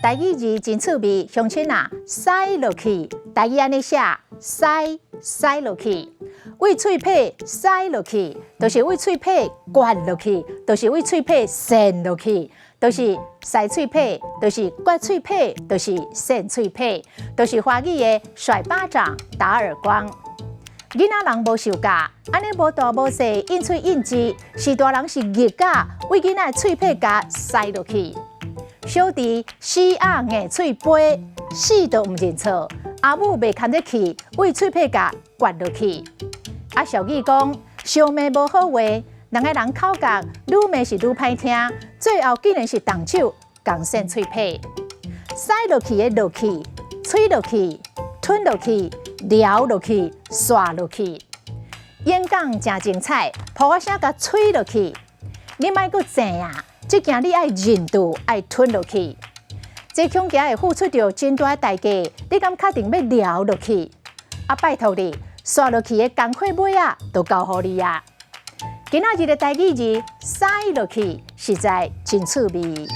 台語字真趣味，鄉親啊，屎落去，台語按呢寫，屎屎落去，對喙䫌屎落去，就是對喙䫌橛落去，就是對喙䫌搧落去，就是屎喙䫌，就是橛喙䫌，就是搧喙䫌，就是華語的甩巴掌、打耳光。囡仔人無受教，按呢無大無細，應喙應舌，是大人是逆教，對囡仔的喙䫌共屎落去。小弟死鴨硬喙桮，死都毋認錯，阿母袂堪得氣，對喙䫌共橛落去。啊，俗語講，相罵無好話，兩个人口角，愈罵是愈歹聽，最後竟然是動手共搧喙䫌，屎落去的落去，喙落去，吞落去，撩落去，煞落去。演講誠精彩，噗仔聲共喙落去，你莫閣諍啊！這件你愛認住，愛吞落去。這恐驚會付出著真大的代價，你敢確定欲撩落去？啊，拜託你，煞落去的工課尾仔，都交予你啊！今仔日的台語字，屎落去，實在真趣味。